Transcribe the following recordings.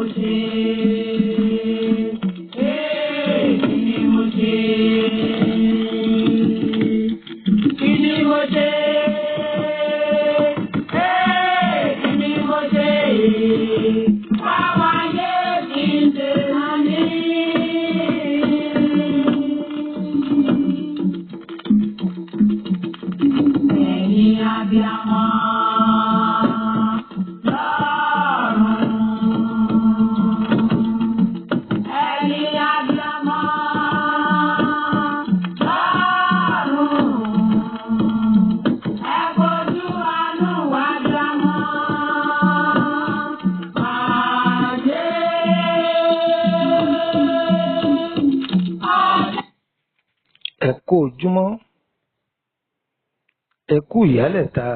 mo ṣe? Ee, kí ni mo ṣe? Kí ni mo ṣe? Ee, kí ni mo ṣe? Báwa yé kí n ṣe máa ní. Ẹ̀yin abiyamọ lọ́run. Ẹ̀yin abiyamọ lọ́run. Ẹ fojú àánú wá abiyamọ. Pàdé. Ẹ kú ojúmọ́, ẹ kú ìyálẹ̀ta,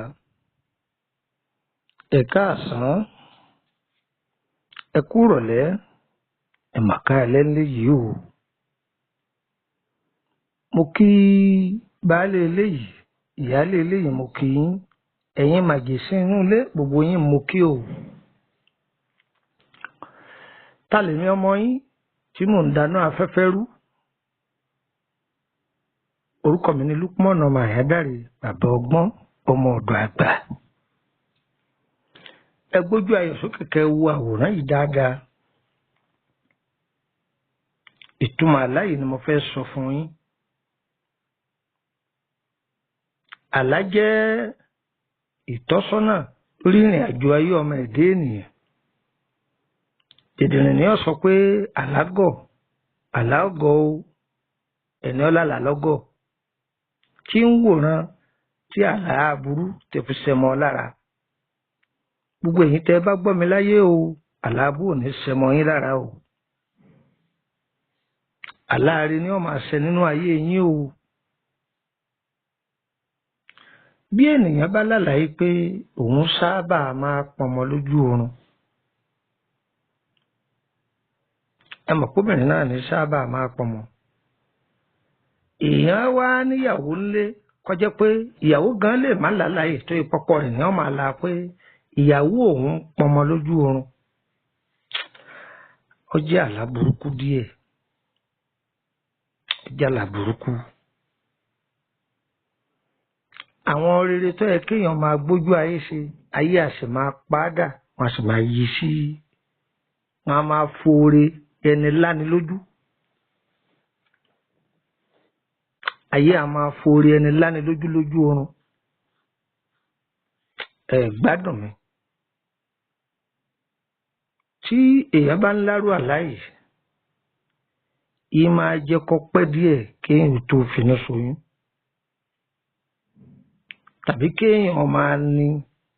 ẹ káàsán, ẹ kú ìrọ̀lẹ́, ẹ mà káalẹ́ ńlé yìí o. Mo kí baálé ilé yìí, ìyáálé ilé yìí, mo kí yín, ẹ̀yin màjèṣín inú ilé, gbogbo yín mo kí o. Ta lèmi ọmọ yín tí mò ń dáná afẹ́fẹ́ rú? Orúkọ mi ni Lukman ọmọ Àyádáre, bàbá ọgbọ́n, ọmọ ọ̀dọ̀ àgbà. Ẹ gbójú ayọ̀ sókè kẹ́ ẹ wo àwòrán yìí dáadáa. Ìtumọ̀ àlá yìí ni mo fẹ́ sọ fún yín. Àlá jẹ́ ìtọ́sọ́nà lórí ìrìn àjò ayé ọmọ ẹ̀dá ènìyàn. Dìdìrìn ni ó sọ pé àlá gọ̀, àlá gọ̀ o, ẹni ọlá là lọ́gọ̀, tí ń wòran tí àlá aburú ti fi ṣẹmọ lára. Gbogbo ẹ̀yin tẹ́ ẹ bá gbọ́ mi láyé o, àlá abú ò ní ṣẹmọ yín lára o. Àlá ire ni ó máa ṣẹ nínú ayé yín o. Bí ènìyàn bá lálàá yìí pé òun sábà máa pọnmọ lójú oorun, ẹ mọ̀ kóbìnrin náà ní sábà máa pọnmọ. Èèyàn wá níyàwó ńlé, kọjá pé ìyàwó gan lè má lálàá tó ìpọkọ rẹ̀ ní ó máa la pé ìyàwó òun pọnmọ lójú oorun. Ó jẹ́ àlá burúkú díẹ̀. Ó jẹ́ àlá burúkú. Àwọn rere tó yẹ kéèyàn máa gbójú ayé ṣe, ayé a sì máa padà, wọn a sì máa yí sí, wọn a máa foore ẹni láni lójú. Ayé a máa foore ẹni láni lójú lójú oorun. Ẹ gbádùn mi. Tí èèyàn bá ń lárú àlá yìí, yìí máa jẹ́ kó pẹ́ díẹ̀ kéèyàn tó finú ṣoyún. Tàbí kéèyàn máa ní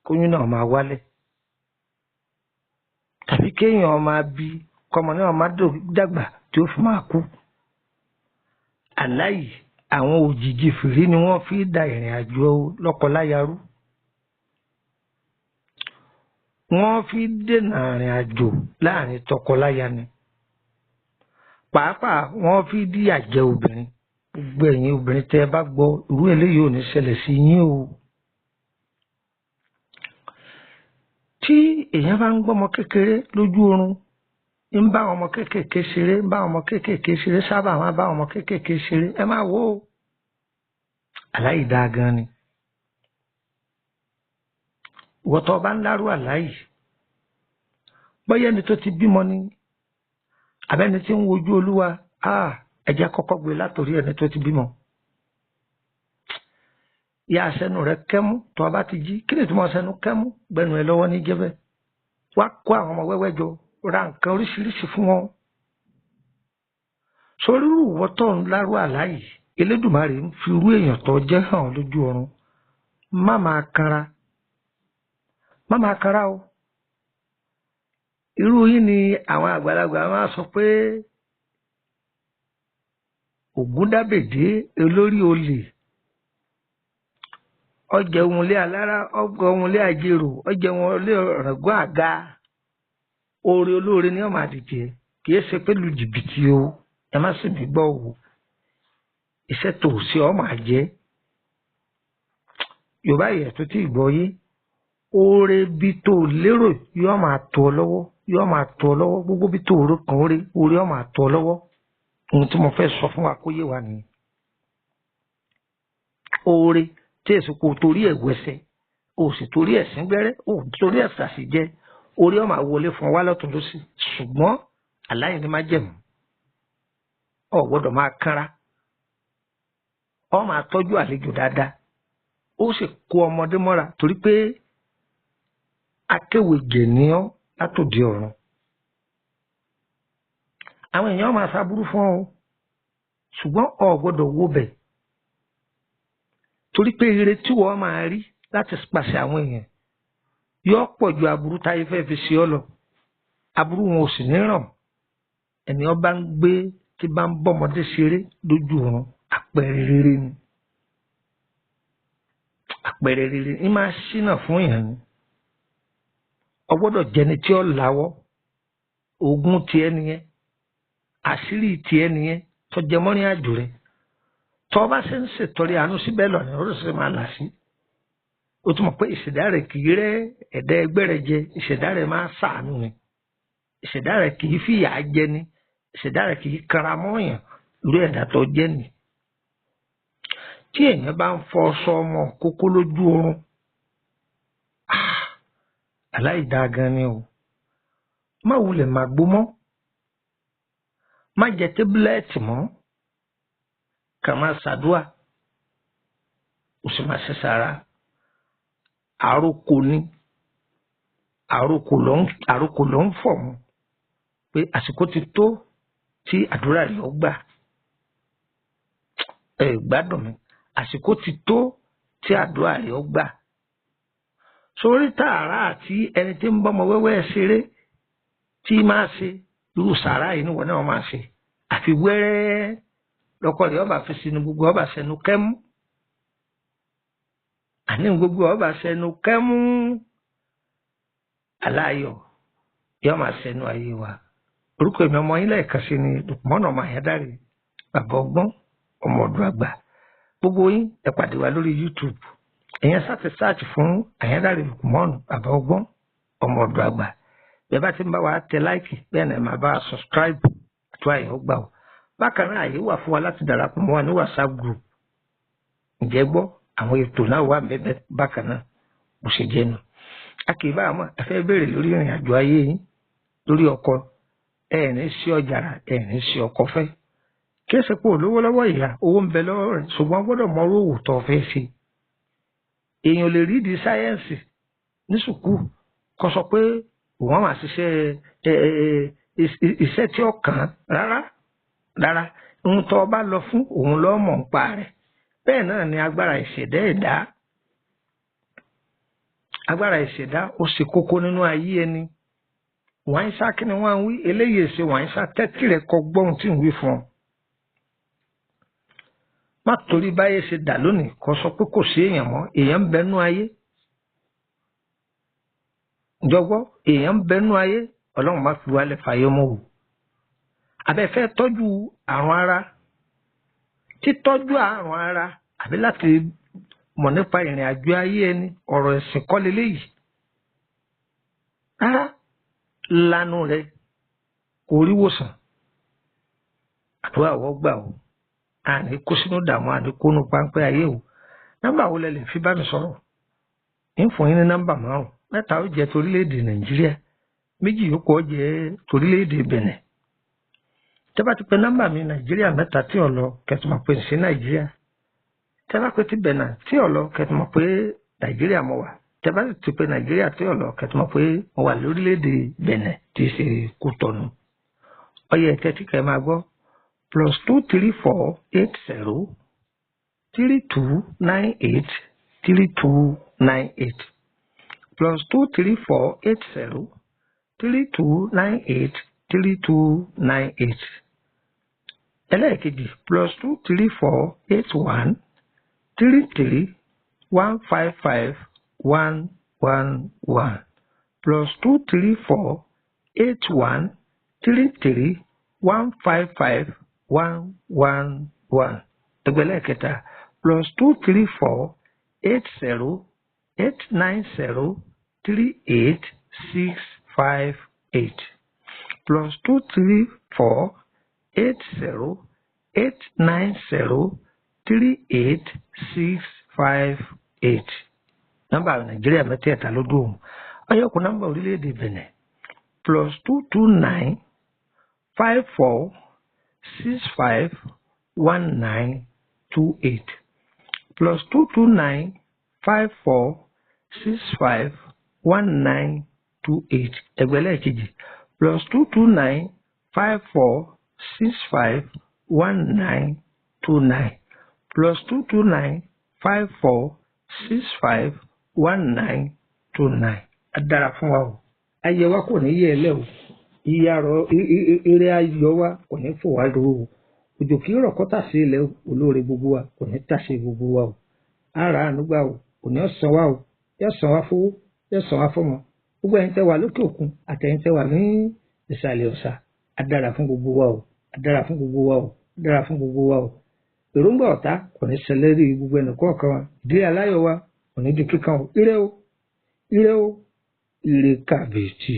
kóyún náà máa wálẹ̀. Tàbí kéèyàn máa bí kọ́mọ náà máa dàgbà tí ó fi máa kú. Àlá yìí, àwọn òjìji fìrí ni wọ́n fi da ìrìn àjò lọ́kọláya rú. Wọ́n fi dènà ìrìn àjò láàrin tọkọláya ni. Pàápàá wọ́n fi díyà jẹ obìnrin. Gbogbo ẹ̀yin obìnrin tẹ́ ẹ bá gbọ́, irú eléyìí ò ní ṣẹlẹ̀ sí yín o. Tí èèyàn bá ń gbọ́mọ kékeré lójú oorun, ń bá ọmọ kéékèèké ṣeré, ń bá ọmọ kéékèèké ṣeré, sábà máa bá ọmọ kéékèèké ṣeré, ẹ máa wò ó. Àlá yìí dáa gan ni. Ìwọ tó bá ń lárú àlá yìí, bóyá ẹni tó ti bímọ ni, àbẹ́ni tí ń wojú Olúwa, ẹ jẹ́ kọ́kọ́ gbé látòrí ẹni tó ti bímọ. Yá aṣẹ́nu rẹ kẹ́mú tó o bá ti jí. Kí ni ìtumọ̀ aṣẹ́nu kẹ́mú? Gbẹnu ẹ lọ́wọ́ ní jẹ́bẹ́. Wá kó àwọn ọmọ wẹ́wẹ́ jọ, ra nǹkan oríṣiríṣi fún wọn. Sórí irú ìwọ tó ń lárú àlá yìí, Elédùmarè ń fi irú èèyàn tó jẹ́ hàn lójú ọ̀run. Má máa kanra. Má máa kanra o. Irú yín ni àwọn àgbàlagbà máa sọ pé Ògúndábèdé olórí olè, ọjẹun ilé alára, ọgọun ilé àjèrò, ọjẹun ilé ọ̀ràngún àga. Oore olóore ni ó máa dìjẹ, kì í ṣe pẹ̀lú jìbìtì o, ẹ má sì mí gbọ́ o. Iṣẹ́ tó ṣe ọ máa jẹ́. Yorùbá yẹ̀ tó ti gbọ́ yé. Oore bí tó lérò yóò máa tó ọ lọ́wọ́. yóò máa tó ọ lọ́wọ́. Gbogbo bí tó oró kan orí orí ó máa tó ọ lọ́wọ́. Ohun tí mo fẹ́ sọ fún wa kó yé wa nìyẹn. Oore tí èso kò torí ẹ̀ wẹsẹ̀, o sì torí ẹ̀ síngbẹ́rẹ́, o torí ẹ̀ sàṣìjẹ, orí ó máa wọlé fún wa lọ́tún lọ́sì. Ṣùgbọ́n aláìní má jẹ̀mú, o gbọ́dọ̀ máa kánra, o máa tọ́jú àlejò dáadáa, ó sì kó ọmọdé mọ́ra torí pé akéwèjè ni ọ́ látòdì ọ̀run. Àwọn èèyàn máa ṣàbúrú fún ọ, ṣùgbọ́n o gbọ́dọ̀ wo bẹ̀ torí pé ire tí wọ́n máa rí láti pàṣẹ àwọn èèyàn yóò pọ̀ ju aburú táyé fẹ́ fi ṣe ọ́ lọ. Aburú wọn ò sì ní ràn. Ẹni ọba ń gbé tí bá ń bọ́mọdé ṣeré lójú ọ̀run, àpẹẹrẹ rere ni. Àpẹẹrẹ rere ní máa ṣínà fún èèyàn ni. O gbọ́dọ̀ jẹni tí ó làwọ́. Oògùn tiẹ̀ nìyẹn, àṣírí tiẹ̀ nìyẹn tó jẹ mọ́rin àjò rẹ̀. Tó bá ṣe ń ṣètọrẹ àánú síbẹ̀ lọ́nà ó sì máa là sí. O tún mọ̀ pé ìṣẹ̀dá rẹ̀ kì í rẹ́ ẹ̀dá ẹgbẹ́ rẹ̀ jẹ, ìṣẹ̀dá rẹ̀ máa ṣàánú ni, ìṣẹ̀dá rẹ̀ kì í fìyà jẹ ni, ìṣẹ̀dá rẹ̀ kì í kara mọ́yàn irú ẹ̀dá tó jẹ́ ni. Tí èèyàn bá ń fọ ọṣọ ọmọ kókó lójú oorun, aláìdáa gan ni o. Má wulẹ̀ má gbó mọ́, má jẹ tébúlẹ́ẹ̀tì mọ́, kà máa ṣàdúà, ó sì máa ṣe sàrà. Àròkò ni, àròkò ló ń fọ̀ mọ́ pé àsìkò ti tó tí àdúrà rẹ̀ ó gbà. Ẹ gbádùn mi, àsìkò ti tó tí àdúrà rẹ̀ ó gbà. Sórí tààrà àti ẹni tí ń bọ́mọ wẹ́wẹ́ ṣeré tí máa ṣe irú sàrà yìí níwọ̀n náà máa ṣe. Àfi wẹ́rẹ́ lọ́kọ rẹ̀ ọba fi sínú gbogbo ọba sẹnu kẹ́mú. Àní gbogbo ọba sẹnu kẹ́mú. Aláyọ̀ yóò máa sẹnu ayé wa. Orúkọ èmi ọmọ yín lẹ́ẹ̀kan sí ni Lùkùmọ́nù ọmọ Àyádáre, bàbá ọgbọ́n, ọmọ ọ̀dọ̀ àgbà. Gbogbo yín ẹ pàdé wa lórí YouTube. Ẹ̀yẹn sáti sáàtì fún Àyádáre Lùkùmọ́nù, bàbá ọgbọ́n, ọmọ ọ̀dọ̀ àgbà. Bẹ́ẹ̀ bá ti ń bá wa tẹ láìkì, bẹ́ẹ̀ náà máa bá wa subscribe àti àyè ó gbà ó. Bákan náà àyè wà fún wa láti darapọ̀ mọ́ wa ní WhatsApp group. Ǹjẹ́ gbọ́ àwọn ètò náà wà bẹ́ẹ̀ bákan náà bó ṣe jẹ́ nu. A kì í bá àmọ́ ẹ fẹ́ béèrè lórí ìrìn àjò ayé yín, lórí ọkọ, ẹ ní sí ọjàrà, ẹ ní sí ọkọ fẹ́. Kí ẹ ṣe pé olówó lọ́wọ́ ìyá, owó ń bẹ lọ́wọ́ rẹ̀, ṣùgbọ́n gbọ́dọ̀ mọ owó tó fẹ́ ṣe. Èèyàn lè rí di sáyẹ́ǹsì ní sùkúù kó sọ pé òun máa ṣiṣẹ́ iṣẹ́ tí ó kàn án rárá rárá. Ohun tó bá lọ fún òun ló mọ̀ ń pa rẹ̀. Bẹ́ẹ̀ náà ni agbára ìṣẹ̀dá ẹ̀dá. Agbára ìṣẹ̀dá ó ṣe kókó nínú ayé ẹni. Wàá kí ni wọ́n ń wí? Eléyìí ṣe wàá tẹ́tí rẹ̀ kọ gbọ́n tí ń wí fún ọ. Má torí báyé ṣe dà lónìí kó sọ pé kò sí èèyàn mọ́. Èèyàn ń bẹnú ayé. Jọ̀gbọ́, èèyàn ń bẹnú ayé. Ọlọ́run má fi wálẹ̀ fàyè mọ́ wò. Àbẹ fẹ́ tọ́jú àrùn ara. Títọ́jú àrùn ara àbí láti mọ̀ nípa ìrìn àjò ayé ẹni, ọ̀rọ̀ ẹ̀sìn kọ́ leléyìí. Rárá, lanu rẹ kò rí wòsàn. Àdúrà wọ́n gbà o. Àní kó sínú ìdààmú, àní kó nu páńpẹ́ ayé o. Nọ́mbà wo lẹ lè fi bá mi sọ̀rọ̀? Ń fún yín ní nọ́mbà 5. Mẹ́ta ó jẹ́ torílẹ̀-èdè Nàìjíríà, méjì yòókù ó jẹ́ torílẹ̀-èdè Bẹ̀nẹ̀. Tẹ́ bá ti pe nọ́mbà mi Nàìjíríà mẹ́ta tí ò lọ, kẹ́tù mọ̀ pé ń ṣe Nàìjíríà. Tẹ́ bá pe ti Bẹ̀nẹ̀ tí ò lọ, kẹ́tù mọ̀ pé Nàìjíríà mo wà. Tẹ́ bá ti pe Nàìjíríà tí ò lọ, kẹ́tù mọ̀ pé mo wà lórílẹ̀-èdè Bẹ̀nẹ̀ tí í ṣe Kútọ̀nù. Ọyẹ tẹ́tí kẹ́ máa gbọ́ +2 3 4 8 0 3 2 9 8 3 2 9 8 +2 3 4 8 0 3 2 9 8 3 2 9 8. Ẹlẹ́ẹ̀kejì +2 3 4 8 1 3 3 1 5 5 1 1 1 +2 3 4 8 1 3 3 1 5 5 1 1 1. Ẹgbẹ̀lẹ́kẹta +2 3 4 8 0 8 9 0 3 8 6 5 eight +234 80 890 38 658. Nọ́mbà Nàìjíríà mẹ́tẹ̀ẹ̀ta ló dùn. Ọyọ́kùn nọ́mbà orílẹ̀-èdè Benin +229 54 65 19 28 +229 54 65 19 28. Ẹgbẹ́ lẹ́ẹ̀kejì +229 54 65 19 29 +229 54 65 19 29. A dára fún wa o, ayé wa kò ní yẹ ẹ lẹ́ o, iye arọ eré ayọ̀ wa kò ní fò wá dúró o, òjò kì í rọ̀ kó tà sí ilẹ̀ o, olóore gbogbo wa kò ní tà sí gbogbo wa o, ara àánú gbà o, kò ní ọ̀sán wa o, yóò san wá fowó, yóò san wá fọ́mọ. Gbogbo ẹ̀yin tẹ́ wà lókè òkun àtẹ̀yin tẹ́ wà ní ìsàlẹ̀ ọ̀sà, a dára fún gbogbo wa o, a dára fún gbogbo wa o, a dára fún gbogbo wa o. Èròǹgbà ọ̀tá kò ní ṣẹlẹ̀ rí gbogbo ẹnì kọ̀ọ̀kan wa, ìdílé aláyọ̀ wa kò ní di kíkan o. Ire o, ire o, ire kàbìtì.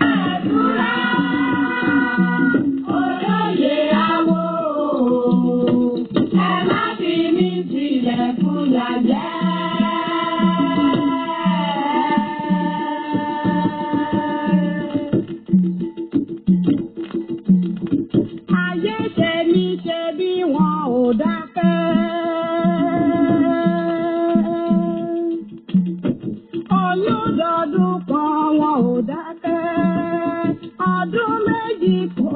Àdúrà olóyè àwọ̀, ẹ má fi mí sílẹ̀ fúyà jẹ́. Ayé ṣe mí ṣe bí wọn ò dákẹ́. Oyún dọdún kan wọn ò dákẹ́. Ọdún méjì kò